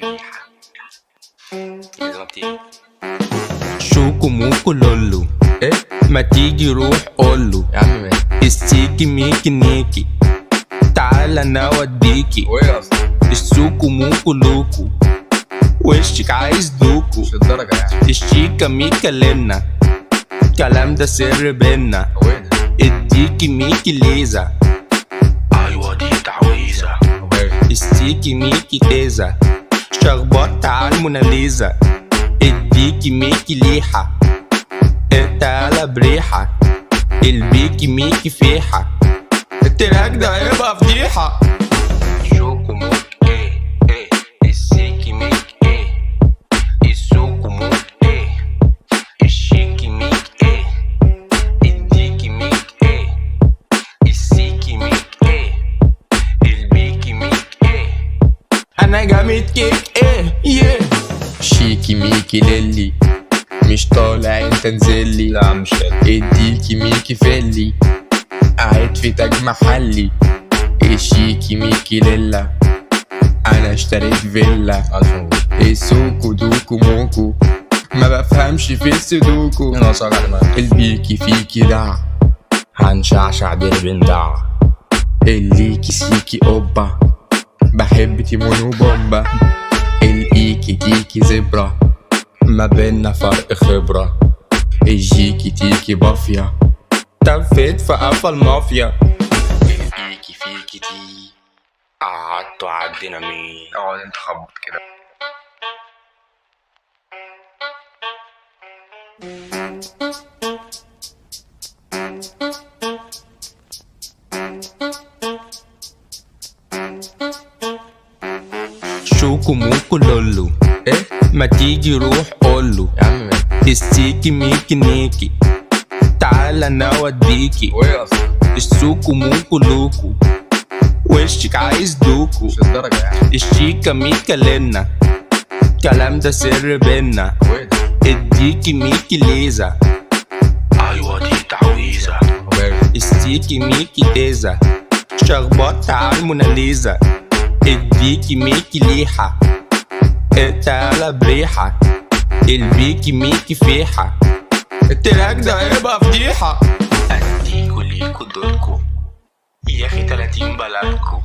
ريحة زي ما بتيجي. شوكو موكو لولو. ايه؟ ما تيجي روح قوله. يا عم ماشي. السيكي ميكي نيكي، تعالى انا اوديكي. هو ايه اصلا؟ السوكو موكو لوكو، وشك عايز دوكو. مش للدرجة يعني. الشيكا ميكا لنا، كلام ده سر بينا. هو ايه ده؟ اديكي ميكي ليزا، ايوه دي تعويذة. هو ايه؟ السيكي ميكي تيزا، شخبطت على الموناليزا. اديكي ميكي ليحة، تعالى بريحة. البيكي ميكي فيحة، ال track ده هيبقى فضيحة. شوكو موك ايه ايه، السيكي ميك ايه، السوكو موك ايه، الشيكي ميك ايه، الديكي ميك ايه، السيكي ميك ايه، البيكي ميك ايه، انا جامد كيك ايه يه. شيكي ميكي للي مش طالع انت انزلي. لا مش قادر. اديكي ميكي فيلي قاعد في تاج محلي. الشيكي ميكي ليلا انا اشتريت فيلا. الف مبروك. السوكو دوكو موكو ما بفهمش في السودوكو. انا وجع دماغ. البيكي فيكي دع هنشعشع دربندع. الليكي سيكي اوبا بحب تيمون وبومبا. الايكي تيكي زبرة ما بينا فرق خبرة. الجيكي تيكي بافيا تفيت في قفا المافيا. الايكي فيكي تي قعدتوا عالديناميت. اقعد انت خبط كده. شوكو موكو لولو. ايه؟ ما تيجي روح قوله. يا عم ماشي. السيكي ميكي نيكي، تعالى انا اوديكي. هو ايه اصلا؟ السوكو موكو لوكو، وشك عايز دوكو. مش للدرجة يعني. الشيكا ميكا لنا، كلام ده سر بينا. هو ايه ده؟ اديكي ميكي ليزا، ايوه دي تعويذة. هو ايه؟ السيكي ميكي تيزا، شخبطت على الموناليزا. اديكي ميكي ليحة، تعالى بريحة. البيكي ميكي فيحة، ال track ده هيبقى فضيحة. اديكوا ليكوا دوتكو يا اخي 30 بلدكو.